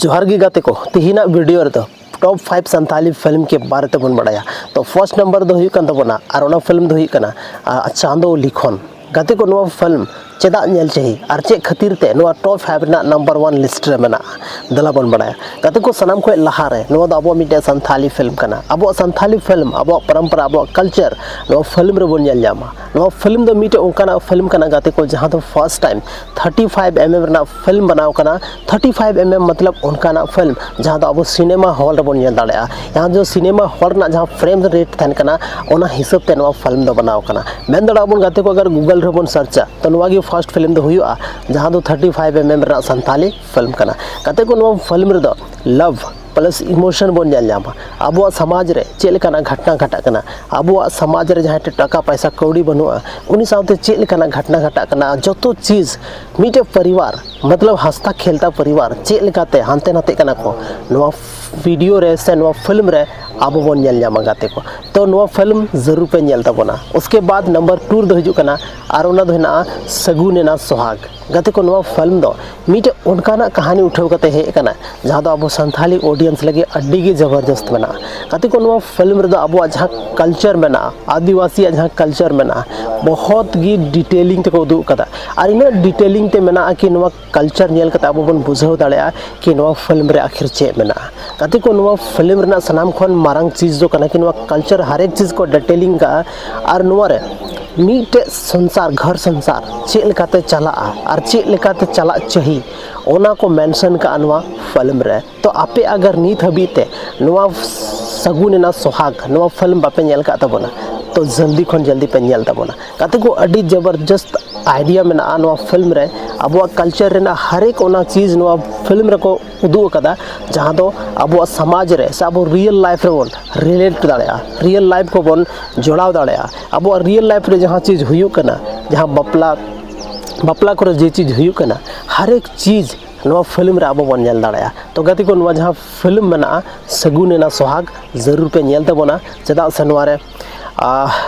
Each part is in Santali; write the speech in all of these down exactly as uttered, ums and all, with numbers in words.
ᱡᱚᱦᱟᱨ ᱜᱮ ᱜᱟᱛᱮ ᱠᱚ, ᱛᱮᱦᱮᱧᱟᱜ ᱵᱷᱤᱰᱤᱭᱳ ᱨᱮᱫᱚ ᱴᱚᱯ ᱯᱷᱟᱭᱤᱵᱷ ᱥᱟᱱᱛᱟᱞᱤ ᱯᱷᱤᱞᱢ ᱠᱮ ᱵᱟᱨᱮ ᱛᱮᱵᱚᱱ ᱵᱟᱲᱟᱭᱟ᱾ ᱛᱚ ᱯᱷᱟᱨᱥᱴ ᱱᱟᱢᱵᱟᱨ ᱫᱚ ᱦᱩᱭᱩᱜ ᱠᱟᱱ ᱛᱟᱵᱚᱱᱟ, ᱟᱨ ᱚᱱᱟ ᱯᱷᱤᱞᱢ ᱫᱚ ᱦᱩᱭᱩᱜ ᱠᱟᱱᱟ ᱟ, ᱪᱟᱸᱫᱚ ᱞᱤᱠᱷᱚᱱ᱾ ᱜᱟᱛᱮ ᱠᱚ, ᱱᱚᱣᱟ ᱯᱷᱤᱞᱢ ᱪᱮᱫᱟᱜ ᱧᱮᱞ ᱪᱟᱹᱦᱤ ᱟᱨ ᱪᱮᱫ ᱠᱷᱟᱹᱛᱤᱨ ᱛᱮ ᱱᱚᱣᱟ ᱴᱚᱯ ᱯᱷᱟᱭᱤᱵᱷ ᱨᱮᱱᱟᱜ ᱱᱟᱢᱵᱟᱨ ᱚᱣᱟᱱ ᱞᱤᱥᱴ ᱨᱮ ᱢᱮᱱᱟᱜᱼᱟ, ᱫᱮᱞᱟ ᱵᱚᱱ ᱵᱟᱲᱟᱭᱟ᱾ ᱜᱟᱛᱮ ᱠᱚ, ᱥᱟᱱᱟᱢ ᱠᱷᱚᱱ ᱞᱟᱦᱟ ᱨᱮ ᱱᱚᱣᱟ ᱫᱚ ᱟᱵᱚᱣᱟᱜ ᱢᱤᱫᱴᱮᱱ ᱥᱟᱱᱛᱷᱟᱞᱤ ᱯᱷᱤᱞᱢ ᱠᱟᱱᱟ᱾ ᱟᱵᱚᱣᱟᱜ ᱥᱟᱱᱛᱷᱟᱞᱤ ᱯᱷᱤᱞᱢ, ᱟᱵᱚᱣᱟᱜ ᱯᱚᱨᱚᱢᱯᱚᱨᱟ, ᱟᱵᱚᱣᱟᱜ ᱠᱟᱞᱪᱟᱨ ᱱᱚᱣᱟ ᱯᱷᱤᱞᱢ ᱨᱮᱵᱚᱱ ᱧᱮᱞ ᱧᱟᱢᱟ᱾ ᱱᱚᱣᱟ ᱯᱷᱤᱞᱢ ᱫᱚ ᱢᱤᱫᱴᱮᱱ ᱚᱱᱠᱟᱱᱟᱜ ᱯᱷᱤᱞᱢ ᱠᱟᱱᱟ ᱜᱟᱛᱮ ᱠᱚ, ᱡᱟᱦᱟᱸ ᱫᱚ ᱯᱷᱟᱨᱥᱴ ᱴᱟᱭᱤᱢ ᱛᱷᱟᱨᱴᱤ ᱯᱷᱟᱭᱤᱵᱷ ᱮᱢ ᱮᱢ ᱨᱮᱱᱟᱜ ᱯᱷᱤᱞᱢ ᱵᱮᱱᱟᱣ ᱠᱟᱱᱟ᱾ ᱛᱷᱟᱨᱴᱤ ᱯᱷᱟᱭᱤᱵᱷ ᱮᱢ ᱮᱢ ᱢᱚᱛᱞᱚᱵ ᱚᱱᱠᱟᱱᱟᱜ ᱯᱷᱤᱞᱢ ᱡᱟᱦᱟᱸ ᱫᱚ ᱟᱵᱚ ᱥᱤᱱᱮᱢᱟ ᱦᱚᱞ ᱨᱮᱵᱚᱱ ᱧᱮᱞ ᱫᱟᱲᱮᱭᱟᱜᱼᱟ᱾ ᱡᱟᱦᱟᱸ ᱫᱚ ᱥᱤᱱᱮᱢᱟ ᱦᱚᱞ ᱨᱮᱱᱟᱜ ᱡᱟᱦᱟᱸ ᱯᱷᱨᱮᱢ ᱨᱮᱴ ᱛᱟᱦᱮᱱ ᱠᱟᱱᱟ, ᱚᱱᱟ ᱦᱤᱥᱟᱹᱵ ᱛᱮ ᱱᱚᱣᱟ ᱯᱷᱤᱞᱢ ᱫᱚ ᱵᱮᱱᱟᱣ ᱠᱟᱱᱟ᱾ ᱢᱮᱱ ᱫᱟᱲᱮᱭᱟᱜᱼᱟ ᱵᱚᱱ ᱜᱟᱛᱮ ᱠᱚ, ᱟᱜᱟᱨ ᱜᱩᱜᱚᱞ ᱨᱮᱵᱚᱱ ᱥᱟᱨᱪᱟ, ᱛᱚ ᱱᱚᱣᱟ ᱜᱮ ᱯᱷᱟᱨᱥᱴ ᱯᱷᱤᱞᱢ ᱫᱚ ᱦᱩᱭᱩᱜᱼᱟ, ᱡᱟᱦᱟᱸ ᱫᱚ ᱛᱷᱟᱨᱴᱤ ᱯᱷᱟᱭᱤᱵᱷ ᱮᱢ ᱮᱢ ᱨᱮᱱᱟᱜ ᱥᱟᱱᱛᱟᱞᱤ ᱯᱷᱤᱞᱢ ᱠᱟᱱᱟ᱾ ᱜᱟᱛᱮ ᱠᱚ, ᱱᱚᱣᱟ ᱯᱷᱤᱞᱢ ᱨᱮᱫᱚ ᱞᱟᱵᱷ ᱯᱞᱟᱥ ᱤᱢᱳᱥᱚᱱ ᱵᱚᱱ ᱧᱮᱞ ᱧᱟᱢᱟ᱾ ᱟᱵᱚᱣᱟᱜ ᱥᱚᱢᱟᱡᱽ ᱨᱮ ᱪᱮᱫ ᱞᱮᱠᱟᱱᱟᱜ ᱜᱷᱚᱴᱱᱟ ᱜᱷᱟᱴᱟᱜ ᱠᱟᱱᱟ, ᱟᱵᱚᱣᱟᱜ ᱥᱚᱢᱟᱡᱽ ᱨᱮ ᱡᱟᱦᱟᱸᱭ ᱴᱷᱮᱱ ᱴᱟᱠᱟ ᱯᱚᱭᱥᱟ ᱠᱟᱹᱣᱰᱤ ᱵᱟᱹᱱᱩᱜᱼᱟ, ᱩᱱᱤ ᱥᱟᱶᱛᱮ ᱪᱮᱫ ᱞᱮᱠᱟᱱᱟᱜ ᱜᱷᱚᱴᱱᱟ ᱜᱷᱟᱴᱟᱜ ᱠᱟᱱᱟ, ᱡᱚᱛᱚ ᱪᱤᱡᱽ ᱢᱤᱫᱴᱮᱡ ᱯᱚᱨᱤᱵᱟᱨ, ᱢᱚᱛᱞᱚᱵ ᱦᱟᱸᱥᱛᱟ ᱠᱷᱮᱞᱛᱟ ᱯᱚᱨᱤᱵᱟᱨ ᱪᱮᱫ ᱞᱮᱠᱟᱛᱮ ᱦᱟᱱᱛᱮ ᱱᱟᱛᱮᱜ ᱠᱟᱱᱟ ᱠᱚ, ᱱᱚᱣᱟ ᱵᱷᱤᱰᱤᱭᱳ ᱨᱮ ᱥᱮ ᱱᱚᱣᱟ ᱯᱷᱤᱞᱢ ᱨᱮ ᱟᱵᱚ ᱵᱚᱱ ᱧᱮᱞ ᱧᱟᱢᱟ ᱜᱟᱛᱮ ᱠᱚ᱾ ᱛᱚ ᱱᱚᱣᱟ ᱯᱷᱤᱞᱢ ᱡᱟᱹᱨᱩᱲ ᱯᱮ ᱧᱮᱞ ᱛᱟᱵᱚᱱᱟ᱾ ᱩᱥᱠᱮ ᱵᱟᱫ ᱱᱟᱢᱵᱟᱨ ᱴᱩ ᱨᱮᱫᱚ ᱦᱤᱡᱩᱜ ᱠᱟᱱᱟ, ᱟᱨ ᱚᱱᱟ ᱫᱚ ᱦᱮᱱᱟᱜᱼᱟ ᱥᱟᱹᱜᱩᱱ ᱮᱱᱟ ᱥᱚᱦᱟᱜᱽ᱾ ᱜᱟᱛᱮ ᱠᱚ, ᱱᱚᱣᱟ ᱯᱷᱤᱞᱢ ᱫᱚ ᱢᱤᱫᱴᱮᱡ ᱚᱱᱠᱟᱱᱟᱜ ᱠᱟᱹᱦᱱᱤ ᱩᱴᱷᱟᱹᱣ ᱠᱟᱛᱮ ᱦᱮᱡ ᱟᱠᱟᱱᱟ, ᱡᱟᱦᱟᱸ ᱫᱚ ᱟᱵᱚ ᱥᱟᱱᱛᱷᱟᱞᱤ ᱚᱰᱤᱭᱮᱱᱥ ᱞᱟᱹᱜᱤᱫ ᱟᱹᱰᱤ ᱜᱮ ᱡᱚᱵᱚᱨᱡᱚᱥᱛ ᱢᱮᱱᱟᱜᱼᱟ᱾ ᱜᱟᱛᱮ ᱠᱚ, ᱱᱚᱣᱟ ᱯᱷᱤᱞᱢ ᱨᱮᱫᱚ ᱟᱵᱚᱣᱟᱜ ᱡᱟᱦᱟᱸ ᱠᱟᱞᱪᱟᱨ ᱢᱮᱱᱟᱜᱼᱟ, ᱟᱹᱫᱤᱵᱟᱹᱥᱤᱭᱟᱜ ᱡᱟᱦᱟᱸ ᱠᱟᱞᱪᱟᱨ ᱢᱮᱱᱟᱜᱼᱟ, ᱵᱚᱦᱚᱛ ᱜᱮ ᱰᱤᱴᱮᱞᱤᱝ ᱛᱮᱠᱚ ᱩᱫᱩᱜ ᱟᱠᱟᱫᱟ᱾ ᱟᱨ ᱤᱱᱟᱹᱜ ᱰᱤᱴᱮᱞᱤᱝ ᱛᱮ ᱢᱮᱱᱟᱜᱼᱟ ᱠᱤ ᱱᱚᱣᱟ ᱠᱟᱞᱪᱟᱨ ᱧᱮᱞ ᱠᱟᱛᱮ ᱟᱵᱚ ᱵᱚᱱ ᱵᱩᱡᱷᱟᱹᱣ ᱫᱟᱲᱮᱭᱟᱜᱼᱟ ᱠᱤ ᱱᱚᱣᱟ ᱯᱷᱤᱞᱢ ᱨᱮ ᱟᱹᱠᱷᱤᱨ ᱪᱮᱫ ᱢᱮᱱᱟᱜᱼᱟ᱾ ᱜᱟᱛᱮ ᱠᱚ, ᱱᱚᱣᱟ ᱯᱷᱤᱞᱢ ᱨᱮᱱᱟᱜ ᱥᱟᱱᱟᱢ ᱠᱷᱚᱱ ᱢᱟᱨᱟᱝ ᱪᱤᱡᱽ ᱫᱚ ᱠᱟᱱᱟ ᱠᱤ ᱱᱚᱣᱟ ᱠᱟᱞᱪᱟᱨ ᱦᱟᱨ ᱮᱠ ᱪᱤᱡᱽ ᱠᱚ ᱰᱤᱴᱮᱞᱤᱝ ᱠᱟᱜᱼᱟ᱾ ᱟᱨ ᱱᱚᱣᱟ ᱨᱮ ᱢᱤᱫᱴᱮᱡ ᱥᱚᱝᱥᱟᱨ, ᱜᱷᱚᱨ ᱥᱚᱝᱥᱟᱨ ᱪᱮᱫ ᱞᱮᱠᱟᱛᱮ ᱪᱟᱞᱟᱜᱼᱟ ᱟᱨ ᱪᱮᱫ ᱞᱮᱠᱟᱛᱮ ᱪᱟᱞᱟᱜ ᱪᱟᱹᱦᱤ, ᱚᱱᱟ ᱠᱚ ᱢᱮᱱᱥᱚᱱ ᱠᱟᱜᱼᱟ ᱱᱚᱣᱟ ᱯᱷᱤᱞᱢ ᱨᱮ᱾ ᱛᱚ ᱟᱯᱮ ᱟᱜᱟᱨ ᱱᱤᱛ ᱦᱟᱹᱵᱤᱡ ᱛᱮ ᱱᱚᱣᱟ ᱥᱟᱹᱜᱩᱱ ᱮᱱᱟ ᱥᱚᱦᱟᱜᱽ ᱱᱚᱣᱟ ᱯᱷᱤᱞᱢ ᱵᱟᱯᱮ ᱧᱮᱞ ᱠᱟᱜ ᱛᱟᱵᱚᱱᱟ, ᱛᱚ ᱡᱚᱞᱫᱤ ᱠᱷᱚᱱ ᱡᱚᱞᱫᱤ ᱯᱮ ᱧᱮᱞ ᱛᱟᱵᱚᱱᱟ᱾ ᱜᱟᱛᱮ ᱠᱚ, ᱟᱹᱰᱤ ᱡᱚᱵᱚᱨᱡᱚᱥᱛ ᱟᱭᱰᱤᱭᱟ ᱢᱮᱱᱟᱜᱼᱟ ᱱᱚᱣᱟ ᱯᱷᱤᱞᱢ ᱨᱮ᱾ ᱟᱵᱚᱣᱟᱜ ᱠᱟᱞᱪᱟᱨ ᱨᱮᱱᱟᱜ ᱦᱟᱨ ᱮᱠ ᱚᱱᱟ ᱪᱤᱡᱽ ᱱᱚᱣᱟ ᱯᱷᱤᱞᱢ ᱨᱮᱠᱚ ᱩᱫᱩᱜ ᱟᱠᱟᱫᱟ, ᱡᱟᱦᱟᱸ ᱫᱚ ᱟᱵᱚᱣᱟᱜ ᱥᱚᱢᱟᱡᱽ ᱨᱮ ᱥᱮ ᱟᱵᱚ ᱨᱤᱭᱮᱞ ᱞᱟᱭᱤᱯᱷ ᱨᱮᱵᱚᱱ ᱨᱤᱞᱮᱴ ᱫᱟᱲᱮᱭᱟᱜᱼᱟ, ᱨᱤᱭᱮᱞ ᱞᱟᱭᱤᱯᱷ ᱠᱚᱵᱚᱱ ᱡᱚᱲᱟᱣ ᱫᱟᱲᱮᱭᱟᱜᱼᱟ᱾ ᱟᱵᱚᱣᱟᱜ ᱨᱤᱭᱮᱞ ᱞᱟᱭᱤᱯᱷ ᱨᱮ ᱡᱟᱦᱟᱸ ᱪᱤᱡᱽ ᱦᱩᱭᱩᱜ ᱠᱟᱱᱟ, ᱡᱟᱦᱟᱸ ᱵᱟᱯᱞᱟ, ᱵᱟᱯᱞᱟ ᱠᱚᱨᱮ ᱡᱮ ᱪᱤᱡᱽ ᱦᱩᱭᱩᱜ ᱠᱟᱱᱟ, ᱦᱟᱨ ᱮᱠ ᱪᱤᱡᱽ ᱱᱚᱣᱟ ᱯᱷᱤᱞᱢ ᱨᱮ ᱟᱵᱚ ᱵᱚᱱ ᱧᱮᱞ ᱫᱟᱲᱮᱭᱟᱜᱼᱟ᱾ ᱛᱚ ᱜᱟᱛᱮ ᱠᱚ, ᱱᱚᱣᱟ ᱡᱟᱦᱟᱸ ᱯᱷᱤᱞᱢ ᱢᱮᱱᱟᱜᱼᱟ ᱥᱟᱹᱜᱩᱱ ᱮᱱᱟ ᱥᱚᱦᱟᱜᱽ, ᱡᱟᱹᱨᱩᱲ ᱯᱮ ᱧᱮᱞ ᱛᱟᱵᱚᱱᱟ, ᱪᱮᱫᱟᱜ ᱥᱮ ᱱᱚᱣᱟ ᱨᱮ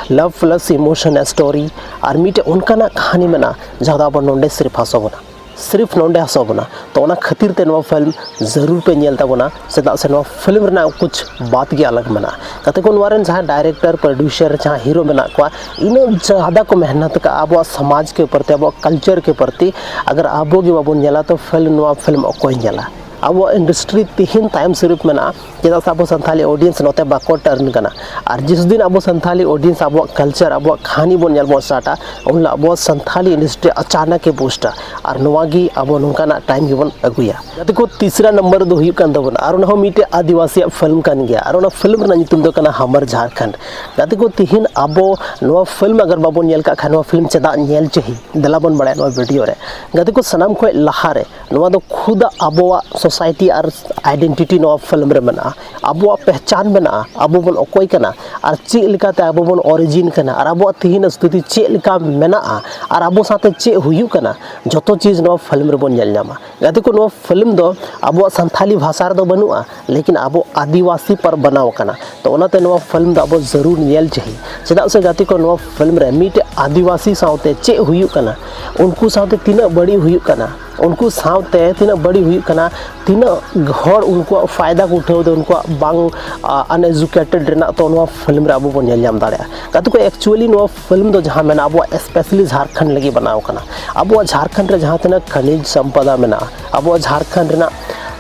ᱞᱟᱵᱷ ᱯᱞᱟᱥ ᱤᱢᱳᱥᱚᱱ ᱥᱴᱳᱨᱤ ᱟᱨ ᱢᱤᱫᱴᱮᱡ ᱚᱱᱠᱟᱱᱟᱜ ᱠᱟᱹᱦᱱᱤ ᱢᱮᱱᱟᱜᱼᱟ ᱡᱟᱦᱟᱸ ᱫᱚ ᱟᱵᱚ ᱱᱚᱰᱮ ᱥᱤᱨᱯᱷᱟᱥ ᱟᱵᱚᱱᱟ᱾ ᱥᱤᱨᱤᱯ ᱱᱚᱸᱰᱮ ᱦᱟᱥᱚ ᱵᱚᱱᱟ᱾ ᱛᱚ ᱚᱱᱟ ᱠᱷᱟᱹᱛᱤᱨ ᱛᱮ ᱱᱚᱣᱟ ᱯᱷᱤᱞᱢ ᱡᱟᱹᱨᱩᱲ ᱯᱮ ᱧᱮᱞ ᱛᱟᱵᱚᱱᱟ, ᱪᱮᱫᱟᱜ ᱥᱮ ᱱᱚᱣᱟ ᱯᱷᱤᱞᱢ ᱨᱮᱱᱟᱜ ᱠᱩᱪ ᱵᱟᱛ ᱜᱮ ᱟᱞᱟᱜᱽ ᱢᱮᱱᱟᱜᱼᱟ᱾ ᱜᱟᱛᱮ ᱠᱚ, ᱱᱚᱣᱟ ᱨᱮᱱ ᱡᱟᱦᱟᱸ ᱰᱟᱭᱨᱮᱠᱴᱚᱨ, ᱯᱨᱚᱰᱭᱩᱥᱟᱨ, ᱡᱟᱦᱟᱸ ᱦᱤᱨᱳ ᱢᱮᱱᱟᱜ ᱠᱚᱣᱟ, ᱤᱱᱟᱹᱜ ᱡᱟᱫᱟ ᱠᱚ ᱢᱮᱦᱱᱚᱛ ᱠᱟᱜᱼᱟ ᱟᱵᱚᱣᱟᱜ ᱥᱚᱢᱟᱡᱽ ᱠᱮ ᱯᱨᱚᱛᱤ, ᱟᱵᱚᱣᱟᱜ ᱠᱟᱞᱪᱟᱨ ᱠᱮ ᱯᱨᱚᱛᱤ᱾ ᱟᱜᱟᱨ ᱟᱵᱚ ᱜᱮ ᱵᱟᱵᱚᱱ ᱧᱮᱞᱟ ᱛᱚ ᱯᱷᱤᱞᱢ, ᱱᱚᱣᱟ ᱯᱷᱤᱞᱢ ᱚᱠᱚᱭ ᱧᱮᱞᱟ? ᱟᱵᱚᱣᱟᱜ ᱤᱱᱰᱟᱥᱴᱨᱤ ᱛᱤᱦᱤᱧ ᱛᱟᱭᱚᱢ ᱥᱤᱨᱤᱯ ᱢᱮᱱᱟᱜᱼᱟ, ᱪᱮᱫᱟᱜ ᱥᱮ ᱟᱵᱚ ᱥᱟᱱᱛᱷᱟᱞᱤ ᱚᱰᱤᱭᱮᱱᱥ ᱱᱚᱛᱮ ᱵᱟᱠᱚ ᱴᱟᱨᱱ ᱠᱟᱱᱟ᱾ ᱟᱨ ᱡᱤᱥ ᱫᱤᱱ ᱟᱵᱚ ᱥᱟᱱᱛᱷᱟᱞᱤ ᱚᱰᱤᱭᱮᱱᱥ ᱟᱵᱚᱣᱟᱜ ᱠᱟᱞᱪᱟᱨ, ᱟᱵᱚᱣᱟᱜ ᱠᱟᱹᱦᱱᱤ ᱵᱚᱱ ᱧᱮᱞ ᱵᱚᱱ ᱥᱴᱟᱨᱴᱟ, ᱩᱱ ᱦᱤᱞᱳᱜ ᱟᱵᱚᱣᱟᱜ ᱥᱟᱱᱛᱷᱟᱞᱤ ᱤᱱᱰᱟᱥᱴᱨᱤ ᱟᱪᱟᱱᱟᱠ ᱮ ᱵᱩᱥᱴᱟ᱾ ᱟᱨ ᱱᱚᱣᱟ ᱜᱮ ᱟᱵᱚ ᱱᱚᱝᱠᱟᱱᱟᱜ ᱴᱟᱭᱤᱢ ᱜᱮᱵᱚᱱ ᱟᱹᱜᱩᱭᱟ᱾ ᱜᱟᱛᱮ ᱠᱚ, ᱛᱤᱥᱨᱟ ᱱᱟᱢᱵᱟᱨ ᱫᱚ ᱦᱩᱭᱩᱜ ᱠᱟᱱ ᱛᱟᱵᱚᱱᱟ, ᱟᱨ ᱚᱱᱟ ᱦᱚᱸ ᱢᱤᱫᱴᱮᱡ ᱟᱹᱫᱤᱵᱟᱹᱥᱤᱭᱟᱜ ᱯᱷᱤᱞᱢ ᱠᱟᱱ ᱜᱮᱭᱟ, ᱟᱨ ᱚᱱᱟ ᱯᱷᱤᱞᱢ ᱨᱮᱱᱟᱜ ᱧᱩᱛᱩᱢ ᱫᱚ ᱠᱟᱱᱟ ᱦᱟᱢᱟᱨ ᱡᱷᱟᱨᱠᱷᱚᱸᱰ᱾ ᱜᱟᱛᱮ ᱠᱚ, ᱛᱤᱦᱤᱧ ᱟᱵᱚ ᱱᱚᱣᱟ ᱯᱷᱤᱞᱢ ᱟᱜᱟᱨ ᱵᱟᱵᱚᱱ ᱧᱮᱞ ᱠᱟᱜ ᱠᱷᱟᱱ, ᱱᱚᱣᱟ ᱯᱷᱤᱞᱢ ᱪᱮᱫᱟᱜ ᱧᱮᱞ ᱪᱟᱹᱦᱤ? ᱫᱮᱞᱟ ᱵᱚᱱ ᱵᱟᱲᱟᱭᱟ ᱱᱚᱣᱟ ᱵᱷᱤᱰᱤᱭᱳ ᱨᱮ᱾ ᱜᱟᱛᱮ ᱠᱚ, ᱥᱟᱱᱟᱢ ᱠᱷᱚᱱ ᱞᱟᱦᱟᱨᱮ ᱱᱚᱣᱟ ᱫᱚ ᱠᱷᱩᱫ ᱟᱵᱚᱣᱟᱜ ᱥᱳᱥᱟᱭᱴᱤ ᱟᱨ ᱟᱭᱰᱮᱱᱴᱤᱴᱤ ᱱᱚᱣᱟ ᱯᱷᱤᱞᱢ ᱨᱮ ᱢᱮᱱᱟᱜᱼᱟ᱾ ᱟᱵᱚᱣᱟᱜ ᱯᱮᱦᱪᱟᱱ ᱢᱮᱱᱟᱜᱼᱟ, ᱟᱵᱚ ᱵᱚᱱ ᱚᱠᱚᱭ ᱠᱟᱱᱟ ᱟᱨ ᱪᱮᱫ ᱞᱮᱠᱟᱛᱮ ᱟᱵᱚ ᱵᱚᱱ ᱚᱨᱤᱡᱤᱱ ᱠᱟᱱᱟ ᱟᱨ ᱟᱵᱚᱣᱟᱜ ᱛᱤᱦᱤᱧ ᱥᱛᱷᱤᱛᱤ ᱪᱮᱫ ᱞᱮᱠᱟ ᱢᱮᱱᱟᱜᱼᱟ ᱟᱨ ᱟᱵᱚ ᱥᱟᱶᱛᱮ ᱪᱮᱫ ᱦᱩᱭᱩᱜ ᱠᱟᱱᱟ, ᱡᱚᱛᱚ ᱪᱤᱡᱽ ᱱᱚᱣᱟ ᱯᱷᱤᱞᱢ ᱨᱮᱵᱚᱱ ᱧᱮᱞ ᱧᱟᱢᱟ᱾ ᱜᱟᱛᱮ ᱠᱚ, ᱱᱚᱣᱟ ᱯᱷᱤᱞᱢ ᱫᱚ ᱟᱵᱚᱣᱟᱜ ᱥᱟᱱᱛᱷᱟᱞᱤ ᱵᱷᱟᱥᱟ ᱨᱮᱫᱚ ᱵᱟᱹᱱᱩᱜᱼᱟ, ᱞᱮᱠᱤᱱ ᱟᱵᱚ ᱟᱹᱫᱤᱵᱟᱹᱥᱤ ᱯᱟᱨ ᱵᱮᱱᱟᱣ ᱟᱠᱟᱱᱟ᱾ ᱛᱚ ᱚᱱᱟᱛᱮ ᱱᱚᱣᱟ ᱯᱷᱤᱞᱢ ᱫᱚ ᱟᱵᱚ ᱡᱟᱹᱨᱩᱲ ᱧᱮᱞ ᱪᱟᱹᱦᱤ᱾ ᱪᱮᱫᱟᱜ ᱥᱮ ᱜᱟᱛᱮ ᱠᱚ, ᱱᱚᱣᱟ ᱯᱷᱤᱞᱢ ᱨᱮ ᱢᱤᱫᱴᱮᱡ ᱟᱹᱫᱤᱵᱟᱹᱥᱤ ᱥᱟᱶᱛᱮ ᱪᱮᱫ ᱦᱩᱭᱩᱜ ᱠᱟᱱᱟ, ᱩᱱᱠᱩ ᱥᱟᱶᱛᱮ ᱛᱤᱱᱟᱹᱜ ᱵᱟᱹᱲᱤᱡ ᱦᱩᱭᱩᱜ ᱠᱟᱱᱟ, ᱩᱱᱠᱩ ᱥᱟᱶᱛᱮ ᱛᱤᱱᱟᱹᱜ ᱵᱟᱹᱲᱤᱡ ᱦᱩᱭᱩᱜ ᱠᱟᱱᱟ, ᱛᱤᱱᱟᱹᱜ ᱦᱚᱲ ᱩᱱᱠᱩᱣᱟᱜ ᱯᱷᱟᱭᱫᱟ ᱠᱚ ᱩᱴᱷᱟᱹᱣ ᱮᱫᱟ, ᱩᱱᱠᱩᱣᱟᱜ ᱵᱟᱝ, ᱟ, ᱟᱱᱮᱡᱩᱠᱮᱴᱮᱰ ᱨᱮᱱᱟᱜ, ᱛᱚ ᱱᱚᱣᱟ ᱯᱷᱤᱞᱢ ᱨᱮ ᱟᱵᱚ ᱵᱚᱱ ᱧᱮᱞ ᱧᱟᱢ ᱫᱟᱲᱮᱭᱟᱜᱼᱟ᱾ ᱜᱟᱛᱮ ᱠᱚ, ᱮᱠᱪᱩᱭᱮᱞᱤ ᱱᱚᱣᱟ ᱯᱷᱤᱞᱢ ᱫᱚ ᱡᱟᱦᱟᱸ ᱢᱮᱱᱟᱜᱼᱟ, ᱟᱵᱚᱣᱟᱜ ᱥᱯᱮᱥᱟᱞᱤ ᱡᱷᱟᱲᱠᱷᱚᱸᱰ ᱞᱟᱹᱜᱤᱫ ᱵᱮᱱᱟᱣ ᱠᱟᱱᱟ᱾ ᱟᱵᱚᱣᱟᱜ ᱡᱷᱟᱲᱠᱷᱚᱸᱰ ᱨᱮ ᱡᱟᱦᱟᱸ ᱛᱤᱱᱟᱹᱜ ᱠᱷᱟᱱᱤᱡᱽ ᱥᱚᱢᱯᱚᱫᱟ ᱢᱮᱱᱟᱜᱼᱟ, ᱟᱵᱚᱣᱟᱜ ᱡᱷᱟᱲᱠᱷᱚᱸᱰ ᱨᱮᱱᱟᱜ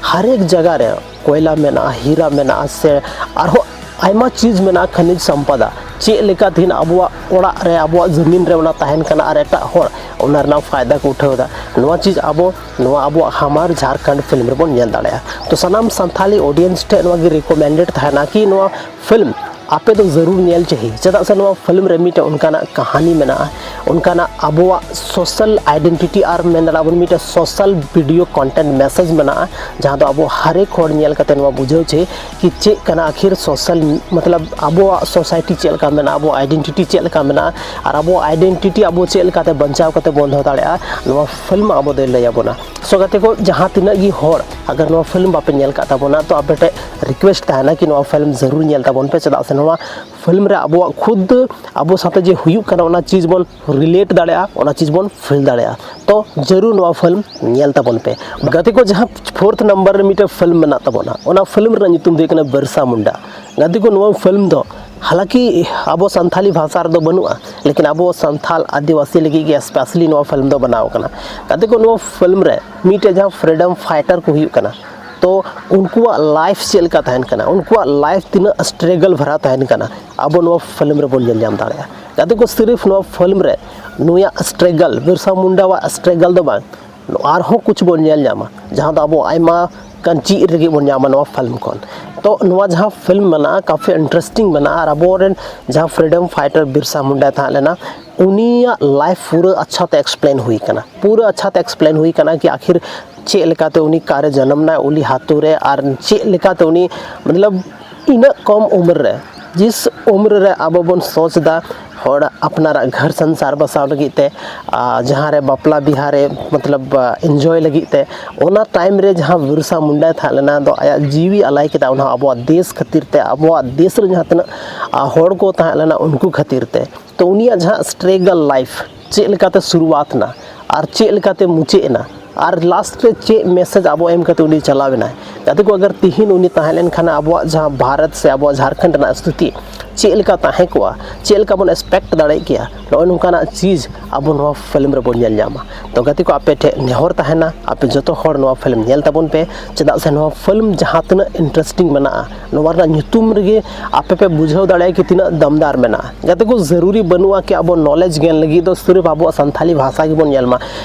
ᱦᱟᱨ ᱮᱠ ᱡᱟᱭᱜᱟ ᱨᱮ ᱠᱚᱭᱞᱟ ᱢᱮᱱᱟᱜᱼᱟ, ᱦᱤᱨᱟ ᱢᱮᱱᱟᱜᱼᱟ, ᱥᱮ ᱟᱨᱦᱚᱸ ᱟᱭᱢᱟ ᱪᱤᱡᱽ ᱢᱮᱱᱟᱜᱼᱟ, ᱠᱷᱟᱱᱤᱡᱽ ᱥᱚᱢᱯᱚᱫᱟ᱾ ᱪᱮᱫ ᱞᱮᱠᱟ ᱛᱮᱦᱤᱧ ᱟᱵᱚᱣᱟᱜ ᱚᱲᱟᱜ ᱨᱮ, ᱟᱵᱚᱣᱟᱜ ᱡᱟᱹᱢᱤᱱ ᱨᱮ ᱚᱱᱟ ᱛᱟᱦᱮᱱ ᱠᱟᱱᱟ ᱟᱨ ᱮᱴᱟᱜ ᱦᱚᱲ ᱚᱱᱟ ᱨᱮᱱᱟᱜ ᱯᱷᱟᱭᱫᱟ ᱠᱚ ᱩᱴᱷᱟᱹᱣ ᱮᱫᱟ, ᱱᱚᱣᱟ ᱪᱤᱡᱽ ᱟᱵᱚ ᱱᱚᱣᱟ ᱟᱵᱚᱣᱟᱜ ᱦᱟᱢᱟᱨ ᱡᱷᱟᱲᱠᱷᱚᱸᱰ ᱯᱷᱤᱞᱢ ᱨᱮᱵᱚᱱ ᱧᱮᱞ ᱫᱟᱲᱮᱭᱟᱜᱼᱟ᱾ ᱛᱚ ᱥᱟᱱᱟᱢ ᱥᱟᱱᱛᱷᱟᱞᱤ ᱚᱰᱤᱭᱮᱱᱥ ᱴᱷᱮᱱ ᱱᱚᱣᱟ ᱜᱮ ᱨᱤᱠᱚᱢᱮᱱᱰᱮᱰ ᱛᱟᱦᱮᱱᱟ ᱠᱤ ᱱᱚᱣᱟ ᱯᱷᱤᱞᱢ ᱟᱯᱮ ᱫᱚ ᱡᱟᱹᱨᱩᱲ ᱧᱮᱞ ᱪᱟᱹᱦᱤ᱾ ᱪᱮᱫᱟᱜ ᱥᱮ ᱱᱚᱣᱟ ᱯᱷᱤᱞᱢ ᱨᱮ ᱢᱤᱫᱴᱮᱱ ᱚᱱᱠᱟᱱᱟᱜ ᱠᱟᱹᱦᱱᱤ ᱢᱮᱱᱟᱜᱼᱟ, ᱚᱱᱠᱟᱱᱟᱜ ᱟᱵᱚᱣᱟᱜ ᱥᱳᱥᱟᱞ ᱟᱭᱰᱮᱱᱴᱤᱴᱤ ᱟᱨ ᱢᱮᱱ ᱫᱟᱲᱮᱭᱟᱜᱼᱟ ᱵᱚᱱ ᱢᱤᱫᱴᱮᱱ ᱥᱳᱥᱟᱞ ᱵᱷᱤᱰᱤᱭᱳ ᱠᱚᱱᱴᱮᱱᱴ ᱢᱮᱥᱮᱡᱽ ᱢᱮᱱᱟᱜᱼᱟ, ᱡᱟᱦᱟᱸ ᱫᱚ ᱟᱵᱚ ᱦᱟᱨᱮᱠ ᱦᱚᱲ ᱧᱮᱞ ᱠᱟᱛᱮ ᱱᱚᱣᱟ ᱵᱩᱡᱷᱟᱹᱣ ᱪᱟᱹᱦᱤ ᱠᱤ ᱪᱮᱫ ᱠᱟᱱᱟ ᱟᱠᱷᱤᱨ ᱥᱳᱥᱟᱞ, ᱢᱚᱛᱞᱚᱵ ᱟᱵᱚᱣᱟᱜ ᱥᱳᱥᱟᱭᱴᱤ ᱪᱮᱫ ᱞᱮᱠᱟ ᱢᱮᱱᱟᱜᱼᱟ, ᱟᱵᱚᱣᱟᱜ ᱟᱭᱰᱮᱱᱴᱤᱴᱤ ᱪᱮᱫ ᱞᱮᱠᱟ ᱢᱮᱱᱟᱜᱼᱟ ᱟᱨ ᱟᱵᱚᱣᱟᱜ ᱟᱭᱰᱮᱱᱴᱤᱴᱤ ᱟᱵᱚ ᱪᱮᱫ ᱞᱮᱠᱟᱛᱮ ᱵᱟᱧᱪᱟᱣ ᱠᱟᱛᱮ ᱵᱚᱱ ᱫᱚᱦᱚ ᱫᱟᱲᱮᱭᱟᱜᱼᱟ, ᱱᱚᱣᱟ ᱯᱷᱤᱞᱢ ᱟᱵᱚ ᱫᱚᱭ ᱞᱟᱹᱭ ᱟᱵᱚᱱᱟ᱾ ᱥᱳ ᱜᱟᱛᱮ ᱠᱚ, ᱡᱟᱦᱟᱸ ᱛᱤᱱᱟᱹᱜ ᱜᱮ ᱦᱚᱲ ᱟᱜᱟᱨ ᱱᱚᱣᱟ ᱯᱷᱤᱞᱢ ᱵᱟᱯᱮ ᱧᱮᱞ ᱠᱟᱜ ᱛᱟᱵᱚᱱᱟ, ᱛᱚ ᱟᱯᱮ ᱴᱷᱮᱱ ᱨᱤᱠᱩᱭᱮᱥᱴ ᱛᱟᱦᱮᱱᱟ ᱠᱤ ᱱᱚᱣᱟ ᱯᱷᱤᱞᱢ ᱡᱟᱹᱨᱩᱲ ᱧᱮᱞ ᱛᱟᱵᱚᱱ ᱯᱮ, ᱪᱮᱫᱟᱜ ᱥᱮ ᱱᱚᱣᱟ ᱯᱷᱤᱞᱢ ᱨᱮ ᱟᱵᱚᱣᱟᱜ ᱠᱷᱩᱫ ᱟᱵᱚ ᱥᱟᱶᱛᱮ ᱡᱮ ᱦᱩᱭᱩᱜ ᱠᱟᱱᱟ, ᱚᱱᱟ ᱪᱤᱡᱽ ᱵᱚᱱ ᱨᱤᱞᱮᱴ ᱫᱟᱲᱮᱭᱟᱜᱼᱟ, ᱚᱱᱟ ᱪᱤᱡᱽ ᱵᱚᱱ ᱯᱷᱤᱞ ᱫᱟᱲᱮᱭᱟᱜᱼᱟ᱾ ᱛᱚ ᱡᱟᱹᱨᱩᱲ ᱱᱚᱣᱟ ᱯᱷᱤᱞᱢ ᱧᱮᱞ ᱛᱟᱵᱚᱱ ᱯᱮ᱾ ᱜᱟᱛᱮ ᱠᱚ, ᱡᱟᱦᱟᱸ ᱯᱷᱳᱨᱛᱷ ᱱᱟᱢᱵᱟᱨ ᱨᱮ ᱢᱤᱫᱴᱮᱱ ᱯᱷᱤᱞᱢ ᱢᱮᱱᱟᱜ ᱛᱟᱵᱚᱱᱟ, ᱚᱱᱟ ᱯᱷᱤᱞᱢ ᱨᱮᱱᱟᱜ ᱧᱩᱛᱩᱢ ᱫᱚ ᱦᱩᱭᱩᱜ ᱠᱟᱱᱟ ᱵᱤᱨᱥᱟ ᱢᱩᱱᱰᱟ᱾ ᱜᱟᱛᱮ ᱠᱚ, ᱱᱚᱣᱟ ᱯᱷᱤᱞᱢ ᱫᱚ ᱦᱟᱞᱟᱸᱠᱤ ᱟᱵᱚ ᱥᱟᱱᱛᱷᱟᱞᱤ ᱵᱷᱟᱥᱟ ᱨᱮᱫᱚ ᱵᱟᱹᱱᱩᱜᱼᱟ, ᱞᱮᱠᱤᱱ ᱟᱵᱚ ᱥᱟᱱᱛᱷᱟᱞ ᱟᱹᱫᱤᱵᱟᱹᱥᱤ ᱞᱟᱹᱜᱤᱫ ᱜᱮ ᱥᱯᱮᱥᱟᱞᱤ ᱱᱚᱣᱟ ᱯᱷᱤᱞᱢ ᱫᱚ ᱵᱮᱱᱟᱣ ᱠᱟᱱᱟ᱾ ᱜᱟᱛᱮ ᱠᱚ, ᱱᱚᱣᱟ ᱯᱷᱤᱞᱢ ᱨᱮ ᱢᱤᱫᱴᱮᱡ ᱡᱟᱦᱟᱸ ᱯᱷᱨᱤᱰᱚᱢ ᱯᱷᱟᱭᱴᱟᱨ ᱠᱚ ᱦᱩᱭᱩᱜ ᱠᱟᱱᱟ, ᱛᱚ ᱩᱱᱠᱩᱣᱟᱜ ᱞᱟᱭᱤᱯᱷ ᱪᱮᱫ ᱞᱮᱠᱟ ᱛᱟᱦᱮᱱ ᱠᱟᱱᱟ, ᱩᱱᱠᱩᱣᱟᱜ ᱞᱟᱭᱤᱯᱷ ᱛᱤᱱᱟᱹᱜ ᱥᱴᱨᱟᱜᱚᱞ ᱵᱷᱟᱨᱟ ᱛᱟᱦᱮᱱ ᱠᱟᱱᱟ, ᱟᱵᱚ ᱱᱚᱣᱟ ᱯᱷᱤᱞᱢ ᱨᱮᱵᱚᱱ ᱧᱮᱞ ᱧᱟᱢ ᱫᱟᱲᱮᱭᱟᱜᱼᱟ᱾ ᱜᱟᱛᱮ ᱠᱚ, ᱥᱤᱨᱤᱯ ᱱᱚᱣᱟ ᱯᱷᱤᱞᱢ ᱨᱮ ᱱᱩᱭᱟᱜ ᱥᱴᱨᱟᱜᱚᱞ, ᱵᱤᱨᱥᱟ ᱢᱩᱱᱰᱟᱣᱟᱜ ᱥᱴᱨᱟᱜᱚᱞ ᱫᱚ ᱵᱟᱝ, ᱟᱨᱦᱚᱸ ᱠᱩᱪ ᱵᱚᱱ ᱧᱮᱞ ᱧᱟᱢᱟ, ᱡᱟᱦᱟᱸ ᱫᱚ ᱟᱵᱚ ᱟᱭᱢᱟ ᱜᱟᱱ ᱪᱮᱫ ᱨᱮᱜᱮ ᱵᱚᱱ ᱧᱟᱢᱟ ᱱᱚᱣᱟ ᱯᱷᱤᱞᱢ ᱠᱷᱚᱱ᱾ ᱛᱚ ᱱᱚᱣᱟ ᱡᱟᱦᱟᱸ ᱯᱷᱤᱞᱢ ᱢᱮᱱᱟᱜᱼᱟ, ᱠᱟᱯᱷᱤ ᱤᱱᱴᱟᱨᱮᱥᱴᱤᱝ ᱢᱮᱱᱟᱜᱼᱟ, ᱟᱨ ᱟᱵᱚᱨᱮᱱ ᱡᱟᱦᱟᱸ ᱯᱷᱨᱤᱰᱚᱢ ᱯᱷᱟᱭᱴᱟᱨ ᱵᱤᱨᱥᱟ ᱢᱩᱱᱰᱟ ᱛᱟᱦᱮᱸ ᱞᱮᱱᱟ, ᱩᱱᱤᱭᱟᱜ ᱞᱟᱭᱤᱯᱷ ᱯᱩᱨᱟᱹ ᱟᱪᱪᱷᱟ ᱛᱮ ᱮᱠᱥᱯᱞᱮᱱ ᱦᱩᱭ ᱠᱟᱱᱟ, ᱯᱩᱨᱟᱹ ᱟᱪᱪᱷᱟ ᱛᱮ ᱮᱠᱥᱯᱞᱮᱱ ᱦᱩᱭ ᱠᱟᱱᱟ ᱠᱤ ᱟᱠᱷᱤᱨ ᱪᱮᱫ ᱞᱮᱠᱟᱛᱮ ᱩᱱᱤ ᱚᱠᱟᱨᱮ ᱡᱟᱱᱟᱢ ᱱᱟᱭ, ᱩᱞᱤ ᱦᱟᱹᱛᱩ ᱨᱮ, ᱟᱨ ᱪᱮᱫ ᱞᱮᱠᱟᱛᱮ ᱩᱱᱤ, ᱢᱚᱛᱞᱚᱵ, ᱤᱱᱟᱹᱜ ᱠᱚᱢ ᱩᱢᱮᱨ ᱨᱮ, ᱡᱤᱥ ᱩᱢᱮᱨ ᱨᱮ ᱟᱵᱚ ᱵᱚᱱ ᱥᱳᱪ ᱮᱫᱟ ᱦᱚᱲ ᱟᱯᱱᱟᱨᱟᱜ ᱜᱷᱚᱨ ᱥᱚᱝᱥᱟᱨ ᱵᱟᱥᱟᱣ ᱞᱟᱹᱜᱤᱫ ᱛᱮ, ᱟᱨ ᱡᱟᱦᱟᱸ ᱨᱮ ᱵᱟᱯᱞᱟ ᱵᱤᱦᱟ ᱨᱮ, ᱢᱚᱛᱞᱚᱵ, ᱤᱱᱡᱚᱭ ᱞᱟᱹᱜᱤᱫ ᱛᱮ, ᱚᱱᱟ ᱴᱟᱭᱤᱢ ᱨᱮ ᱡᱟᱦᱟᱸ ᱵᱤᱨᱥᱟ ᱢᱩᱱᱰᱟᱭ ᱛᱟᱦᱮᱸ ᱞᱮᱱᱟ, ᱫᱚ ᱟᱭᱟᱜ ᱡᱤᱣᱤ ᱟᱞᱟᱭ ᱠᱮᱫᱟ, ᱚᱱᱟ ᱟᱵᱚᱣᱟᱜ ᱫᱮᱥ ᱠᱷᱟᱹᱛᱤᱨ ᱛᱮ, ᱟᱵᱚᱣᱟᱜ ᱫᱮᱥ ᱨᱮ ᱡᱟᱦᱟᱸ ᱛᱤᱱᱟᱹᱜ, ᱟ, ᱦᱚᱲ ᱠᱚ ᱛᱟᱦᱮᱸ ᱞᱮᱱᱟ, ᱩᱱᱠᱩ ᱠᱷᱟᱹᱛᱤᱨ ᱛᱮ᱾ ᱛᱚ ᱩᱱᱤᱭᱟᱜ ᱡᱟᱦᱟᱸ ᱥᱴᱨᱟᱜᱚᱞ ᱞᱟᱭᱤᱯᱷ ᱪᱮᱫ ᱞᱮᱠᱟᱛᱮ ᱥᱩᱨᱩᱣᱟᱛ ᱮᱱᱟ ᱟᱨ ᱪᱮᱫ ᱞᱮᱠᱟᱛᱮ ᱢᱩᱪᱟᱹᱫ ᱮᱱᱟ, ᱟᱨ ᱞᱟᱥᱴ ᱨᱮ ᱪᱮᱫ ᱢᱮᱥᱮᱡᱽ ᱟᱵᱚ ᱮᱢ ᱠᱟᱛᱮ ᱩᱱᱤ ᱪᱟᱞᱟᱣ ᱮᱱᱟᱭ᱾ ᱜᱟᱛᱮ ᱠᱚ, ᱟᱜᱟᱨ ᱛᱤᱦᱤᱧ ᱩᱱᱤ ᱛᱟᱦᱮᱸ ᱞᱮᱱᱠᱷᱟᱱ ᱟᱵᱚᱣᱟᱜ ᱡᱟᱦᱟᱸ ᱵᱷᱟᱨᱚᱛ ᱥᱮ ᱟᱵᱚᱣᱟᱜ ᱡᱷᱟᱲᱠᱷᱚᱸᱰ ᱨᱮᱱᱟᱜ ᱥᱛᱷᱤᱛᱤ ᱪᱮᱫ ᱞᱮᱠᱟ ᱛᱟᱦᱮᱸ ᱠᱚᱜᱼᱟ, ᱪᱮᱫ ᱞᱮᱠᱟ ᱵᱚᱱ ᱮᱠᱥᱯᱮᱠᱴ ᱫᱟᱲᱮ ᱠᱮᱭᱟ, ᱱᱚᱜᱼᱚᱭ ᱱᱚᱝᱠᱟᱱᱟᱜ ᱪᱤᱡᱽ ᱟᱵᱚ ᱱᱚᱣᱟ ᱯᱷᱤᱞᱢ ᱨᱮᱵᱚᱱ ᱧᱮᱞ ᱧᱟᱢᱟ᱾ ᱛᱚ ᱜᱟᱛᱮ ᱠᱚ, ᱟᱯᱮ ᱴᱷᱮᱱ ᱱᱮᱦᱚᱨ ᱛᱟᱦᱮᱱᱟ, ᱟᱯᱮ ᱡᱚᱛᱚ ᱦᱚᱲ ᱱᱚᱣᱟ ᱯᱷᱤᱞᱢ ᱧᱮᱞ ᱛᱟᱵᱚᱱ ᱯᱮ, ᱪᱮᱫᱟᱜ ᱥᱮ ᱱᱚᱣᱟ ᱯᱷᱤᱞᱢ ᱡᱟᱦᱟᱸ ᱛᱤᱱᱟᱹᱜ ᱤᱱᱴᱟᱨᱮᱥᱴᱤᱝ ᱢᱮᱱᱟᱜᱼᱟ, ᱱᱚᱣᱟ ᱨᱮᱱᱟᱜ ᱧᱩᱛᱩᱢ ᱨᱮᱜᱮ ᱟᱯᱮ ᱯᱮ ᱵᱩᱡᱷᱟᱹᱣ ᱫᱟᱲᱮᱭᱟᱜᱼᱟ ᱠᱤ ᱛᱤᱱᱟᱹᱜ ᱫᱟᱢᱫᱟᱨ ᱢᱮᱱᱟᱜᱼᱟ᱾ ᱜᱟᱛᱮ ᱠᱚ, ᱡᱟᱹᱨᱩᱨᱤ ᱵᱟᱹᱱᱩᱜᱼᱟ ᱠᱤ ᱟᱵᱚ ᱱᱚᱞᱮᱡᱽ ᱜᱮᱱ ᱞᱟᱹᱜᱤᱫ ᱫᱚ ᱥᱤᱨᱯ ᱟᱵᱚᱣᱟᱜ ᱥᱟᱱᱛᱷᱟᱞᱤ ᱵᱷᱟᱥᱟ ᱜᱮᱵᱚᱱ ᱧᱮᱞ ᱢᱟ᱾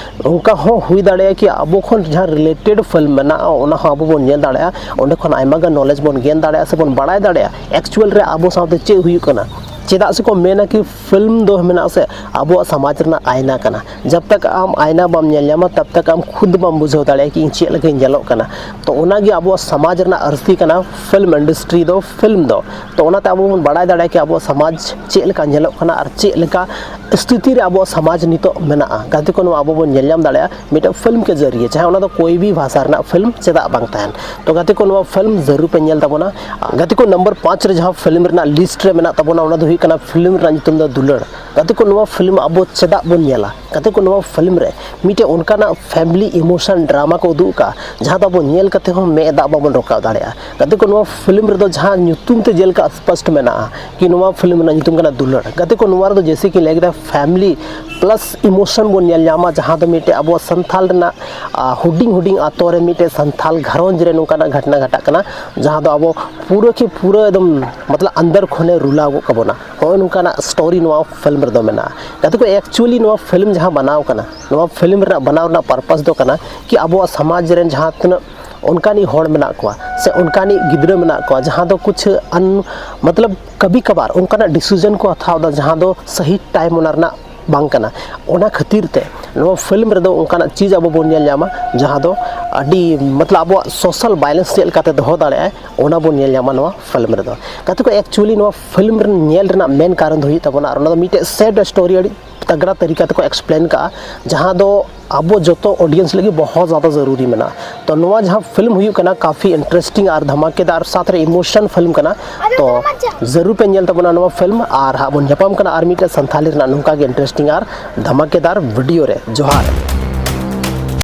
ᱚᱱᱠᱟ ᱦᱚᱸ ᱦᱩᱭ ᱫᱟᱲᱮᱭᱟᱜᱼᱟ ᱠᱤ ᱟᱵᱚ ᱠᱷᱚᱱ ᱡᱟᱦᱟᱸ ᱨᱤᱞᱮᱴᱮᱰ ᱯᱷᱤᱞᱢ ᱢᱮᱱᱟᱜᱼᱟ, ᱚᱱᱟ ᱦᱚᱸ ᱟᱵᱚ ᱵᱚᱱ ᱧᱮᱞ ᱫᱟᱲᱮᱭᱟᱜᱼᱟ, ᱚᱸᱰᱮ ᱠᱷᱚᱱ ᱟᱭᱢᱟ ᱜᱟᱱ ᱱᱚᱞᱮᱡᱽ ᱵᱚᱱ ᱜᱮᱱ ᱫᱟᱲᱮᱭᱟᱜᱼᱟ ᱥᱮ ᱵᱚᱱ ᱵᱟᱲᱟᱭ ᱫᱟᱲᱮᱭᱟᱜᱼᱟ ᱮᱠᱪᱩᱭᱮᱞ ᱨᱮ ᱟᱵᱚ ᱥᱟᱶᱛᱮ ᱪᱮᱫ ᱦᱩᱭᱩᱜ ᱠᱟᱱᱟ᱾ ᱪᱮᱫᱟᱜ ᱥᱮᱠᱚ ᱢᱮᱱᱟ ᱠᱤ ᱯᱷᱤᱞᱢ ᱫᱚ ᱢᱮᱱᱟᱜ ᱥᱮ ᱟᱵᱚᱣᱟᱜ ᱥᱚᱢᱟᱡᱽ ᱨᱮᱱᱟᱜ ᱟᱭᱱᱟ ᱠᱟᱱᱟ᱾ ᱡᱟᱵ ᱛᱟᱠ ᱟᱢ ᱟᱭᱱᱟ ᱵᱟᱢ ᱧᱮᱞ ᱧᱟᱢᱟ, ᱛᱟᱵ ᱛᱟᱠ ᱟᱢ ᱠᱷᱩᱫ ᱵᱟᱢ ᱵᱩᱡᱷᱟᱹᱣ ᱫᱟᱲᱮᱭᱟᱜᱼᱟ ᱠᱤ ᱤᱧ ᱪᱮᱫ ᱞᱮᱠᱟᱧ ᱧᱮᱞᱚᱜ ᱠᱟᱱᱟ᱾ ᱛᱚ ᱚᱱᱟᱜᱮ ᱟᱵᱚᱣᱟᱜ ᱥᱚᱢᱟᱡᱽ ᱨᱮᱱᱟᱜ ᱟᱹᱨᱥᱤ ᱠᱟᱱᱟ ᱯᱷᱤᱞᱢ ᱤᱱᱰᱟᱥᱴᱨᱤ ᱫᱚ, ᱯᱷᱤᱞᱢ ᱫᱚ᱾ ᱛᱚ ᱚᱱᱟᱛᱮ ᱟᱵᱚ ᱵᱚᱱ ᱵᱟᱲᱟᱭ ᱫᱟᱲᱮᱭᱟᱜᱼᱟ ᱠᱤ ᱟᱵᱚᱣᱟᱜ ᱥᱚᱢᱟᱡᱽ ᱪᱮᱫ ᱞᱮᱠᱟ ᱧᱮᱞᱚᱜ ᱠᱟᱱᱟ ᱟᱨ ᱪᱮᱫ ᱞᱮᱠᱟ ᱥᱛᱷᱤᱛᱤ ᱨᱮ ᱟᱵᱚᱣᱟᱜ ᱥᱚᱢᱟᱡᱽ ᱱᱤᱛᱚᱜ ᱢᱮᱱᱟᱜᱼᱟ᱾ ᱜᱟᱛᱮ ᱠᱚ, ᱱᱚᱣᱟ ᱟᱵᱚ ᱵᱚᱱ ᱧᱮᱞ ᱧᱟᱢ ᱫᱟᱲᱮᱭᱟᱜᱼᱟ ᱢᱤᱫᱴᱮᱱ ᱯᱷᱤᱞᱢ ᱠᱮ ᱡᱟᱹᱨᱤᱭᱮ, ᱡᱟᱦᱟᱸ ᱚᱱᱟ ᱫᱚ ᱠᱳᱭ ᱵᱷᱤ ᱵᱷᱟᱥᱟ ᱨᱮᱱᱟᱜ ᱯᱷᱤᱞᱢ ᱪᱮᱫᱟᱜ ᱵᱟᱝ ᱛᱟᱦᱮᱱ᱾ ᱛᱚ ᱜᱟᱛᱮ ᱠᱚ, ᱱᱚᱣᱟ ᱯᱷᱤᱞᱢ ᱡᱟᱹᱨᱩᱲ ᱯᱮ ᱧᱮᱞ ᱛᱟᱵᱚᱱᱟ᱾ ᱜᱟᱛᱮ ᱠᱚ, ᱱᱚᱢᱵᱚᱨ ᱯᱟᱸᱪ ᱨᱮ ᱡᱟᱦᱟᱸ ᱯᱷᱤᱞᱢ ᱨᱮᱱᱟᱜ ᱞᱤᱥᱴ ᱨᱮ ᱢᱮᱱᱟᱜ ᱛᱟᱵᱚᱱᱟ, ᱚᱱᱟ ᱫᱚ ᱦᱩᱭᱩᱜ ᱠᱟᱱᱟ ᱯᱷᱤᱞᱢ ᱨᱮᱱᱟᱜ ᱧᱩᱛᱩᱢ ᱫᱚ ᱫᱩᱞᱟᱹᱲ᱾ ᱜᱟᱛᱮ ᱠᱚ, ᱱᱚᱣᱟ ᱯᱷᱤᱞᱢ ᱟᱵᱚ ᱪᱮᱫᱟᱜ ᱵᱚᱱ ᱧᱮᱞᱟ? ᱜᱟᱛᱮ ᱠᱚ, ᱱᱚᱣᱟ ᱯᱷᱤᱞᱢ ᱨᱮ ᱢᱤᱫᱴᱮᱱ ᱚᱱᱠᱟᱱᱟᱜ ᱯᱷᱮᱢᱤᱞᱤ ᱤᱢᱳᱥᱚᱱ ᱰᱨᱟᱢᱟ ᱠᱚ ᱩᱫᱩᱜ ᱟᱠᱟᱫᱼᱟ, ᱡᱟᱦᱟᱸ ᱫᱚ ᱟᱵᱚ ᱧᱮᱞ ᱠᱟᱛᱮ ᱦᱚᱸ ᱢᱮᱫ ᱫᱟᱜ ᱵᱟᱵᱚᱱ ᱨᱚᱠᱟᱣ ᱫᱟᱲᱮᱭᱟᱜᱼᱟ᱾ ᱜᱟᱛᱮ ᱠᱚ, ᱱᱚᱣᱟ ᱯᱷᱤᱞᱢ ᱨᱮᱫᱚ ᱡᱟᱦᱟᱸ ᱧᱩᱛᱩᱢ ᱛᱮ ᱡᱮᱞᱮᱠᱟ ᱥᱯᱚᱥᱴ ᱢᱮᱱᱟᱜᱼᱟ ᱠᱤ ᱱᱚᱣᱟ ᱯᱷᱤᱞᱢ ᱨᱮᱱᱟᱜ ᱧᱩᱛᱩᱢ ᱠᱟᱱᱟ ᱫᱩᱞᱟᱹᱲ᱾ ᱜᱟᱛᱮ ᱠᱚ, ᱱᱚᱣᱟ ᱨᱮᱫᱚ ᱡᱮᱭᱥᱮ ᱠᱤ ᱞᱟᱹᱭ ᱠᱮᱫᱟ ᱯᱷᱮᱢᱤᱞᱤ ᱯᱞᱟᱥ ᱤᱢᱳᱥᱚᱱ ᱵᱚᱱ ᱧᱮᱞ ᱧᱟᱢᱟ, ᱡᱟᱦᱟᱸ ᱫᱚ ᱢᱤᱫᱴᱮᱱ ᱟᱵᱚ ᱥᱟᱱᱛᱷᱟᱞ ᱨᱮᱱᱟᱜ, ᱟ, ᱦᱩᱰᱤᱧ ᱦᱩᱰᱤᱧ ᱟᱛᱳ ᱨᱮ ᱢᱤᱫᱴᱮᱱ ᱥᱟᱱᱛᱷᱟᱞ ᱜᱷᱟᱨᱚᱸᱡᱽ ᱨᱮ ᱱᱚᱝᱠᱟᱱᱟᱜ ᱜᱷᱚᱴᱱᱟ ᱜᱷᱟᱴᱟᱜ ᱠᱟᱱᱟ, ᱡᱟᱦᱟᱸ ᱫᱚ ᱟᱵᱚ ᱯᱩᱨᱟᱹ ᱠᱤ ᱯᱩᱨᱟᱹ ᱮᱠᱫᱚᱢ ᱢᱚᱛᱞᱚᱵ ᱟᱱᱫᱟᱨ ᱠᱷᱚᱱᱮ ᱨᱩᱞᱟᱣ ᱜᱚᱫ ᱠᱟᱵᱚᱱᱟ᱾ ᱦᱚᱸᱜᱼᱚᱭ ᱱᱚᱝᱠᱟᱱᱟᱜ ᱥᱴᱳᱨᱤ ᱱᱚᱣᱟ ᱯᱷᱤᱞᱢ ᱨᱮᱫᱚ ᱢᱮᱱᱟᱜᱼᱟ᱾ ᱜᱟᱛᱮ ᱠᱚ, ᱮᱠᱪᱩᱭᱮᱞᱤ ᱱᱚᱣᱟ ᱯᱷᱤᱞᱢ ᱡᱟᱦᱟᱸ ᱵᱮᱱᱟᱣ ᱠᱟᱱᱟ, ᱱᱚᱣᱟ ᱯᱷᱤᱞᱢ ᱨᱮᱱᱟᱜ ᱵᱮᱱᱟᱣ ᱨᱮᱱᱟᱜ ᱯᱟᱨᱯᱟᱥ ᱫᱚ ᱠᱟᱱᱟ ᱠᱤ ᱟᱵᱚᱣᱟᱜ ᱥᱚᱢᱟᱡᱽ ᱨᱮᱱ ᱡᱟᱦᱟᱸ ᱛᱤᱱᱟᱹᱜ ᱚᱱᱠᱟᱱᱤᱡ ᱦᱚᱲ ᱢᱮᱱᱟᱜ ᱠᱚᱣᱟ ᱥᱮ ᱚᱱᱠᱟᱱᱤᱡ ᱜᱤᱫᱽᱨᱟᱹ ᱢᱮᱱᱟᱜ ᱠᱚᱣᱟ ᱡᱟᱦᱟᱸ ᱫᱚ ᱠᱩᱪᱷ ᱟᱱ ᱢᱚᱛᱞᱚᱵ ᱠᱟᱵᱷᱤ ᱠᱟᱵᱷᱟᱨ ᱚᱱᱠᱟᱱᱟᱜ ᱰᱤᱥᱤᱡᱚᱱ ᱠᱚ ᱦᱟᱛᱟᱣ ᱮᱫᱟ ᱡᱟᱦᱟᱸ ᱫᱚ ᱥᱟᱹᱦᱤ ᱴᱟᱭᱤᱢ ᱚᱱᱟ ᱨᱮᱱᱟᱜ ᱵᱟᱝ ᱠᱟᱱᱟ᱾ ᱚᱱᱟ ᱠᱷᱟᱹᱛᱤᱨ ᱛᱮ ᱱᱚᱣᱟ ᱯᱷᱤᱞᱢ ᱨᱮᱫᱚ ᱚᱱᱠᱟᱱᱟᱜ ᱪᱤᱡᱽ ᱟᱵᱚ ᱵᱚᱱ ᱧᱮᱞ ᱧᱟᱢᱟ ᱡᱟᱦᱟᱸ ᱫᱚ ᱟᱹᱰᱤ ᱢᱚᱛᱞᱚᱵ ᱟᱵᱚᱣᱟᱜ ᱥᱳᱥᱟᱞ ᱵᱟᱭᱞᱮᱱᱥ ᱪᱮᱫ ᱞᱮᱠᱟᱛᱮ ᱫᱚᱦᱚ ᱫᱟᱲᱮᱭᱟᱜᱼᱟ, ᱚᱱᱟ ᱵᱚᱱ ᱧᱮᱞ ᱧᱟᱢᱟ ᱱᱚᱣᱟ ᱯᱷᱤᱞᱢ ᱨᱮᱫᱚ᱾ ᱜᱟᱛᱮ ᱠᱚ, ᱮᱠᱪᱩᱭᱮᱞᱤ ᱱᱚᱣᱟ ᱯᱷᱤᱞᱢ ᱨᱮ ᱧᱮᱞ ᱨᱮᱱᱟᱜ ᱢᱮᱱ ᱠᱟᱨᱚᱱ ᱫᱚ ᱦᱩᱭᱩᱜ ᱛᱟᱵᱚᱱᱟ, ᱟᱨ ᱚᱱᱟ ᱫᱚ ᱢᱤᱫᱴᱮᱡ ᱥᱮᱰ ᱥᱴᱳᱨᱤ ᱟᱹᱰᱤ ᱛᱟᱜᱽᱲᱟ ᱛᱟᱹᱨᱤᱠᱟ ᱛᱮᱠᱚ ᱮᱠᱥᱯᱞᱮᱱ ᱠᱟᱜᱼᱟ, ᱡᱟᱦᱟᱸ ᱫᱚ ᱟᱵᱚ ᱡᱚᱛᱚ ᱚᱰᱤᱭᱮᱱᱥ ᱞᱟᱹᱜᱤᱫ ᱵᱚᱦᱚᱛ ᱡᱟᱫᱟ ᱡᱟᱹᱨᱩᱨᱤ ᱢᱮᱱᱟᱜᱼᱟ᱾ ᱛᱚ ᱱᱚᱣᱟ ᱡᱟᱦᱟᱸ ᱯᱷᱤᱞᱢ ᱦᱩᱭᱩᱜ ᱠᱟᱱᱟ, ᱠᱟᱯᱷᱤ ᱤᱱᱴᱟᱨᱮᱥᱴᱤᱝ ᱟᱨ ᱫᱷᱟᱢᱟᱠᱮᱫᱟᱨ ᱥᱟᱛ ᱨᱮ ᱤᱢᱳᱥᱚᱱ ᱯᱷᱤᱞᱢ ᱠᱟᱱᱟ᱾ ᱛᱚ ᱡᱟᱹᱨᱩᱲ ᱯᱮ ᱧᱮᱞ ᱛᱟᱵᱚᱱᱟ ᱱᱚᱣᱟ ᱯᱷᱤᱞᱢ, ᱟᱨ ᱦᱟᱸᱜ ᱵᱚᱱ ᱧᱟᱯᱟᱢ ᱠᱟᱱᱟ ᱟᱨ ᱢᱤᱫᱴᱮᱡ ᱥᱟᱱᱛᱷᱟᱞᱤ ᱨᱮᱱᱟᱜ ᱱᱚᱝᱠᱟ ᱜᱮ ᱤᱱᱴᱟᱨᱮᱥᱴᱤᱝ ᱟᱨ ᱫᱷᱟᱢᱟᱠᱮᱫᱟᱨ ᱵᱷᱤᱰᱤᱭᱳ ᱨᱮ᱾ ᱡᱚᱦᱟᱨ᱾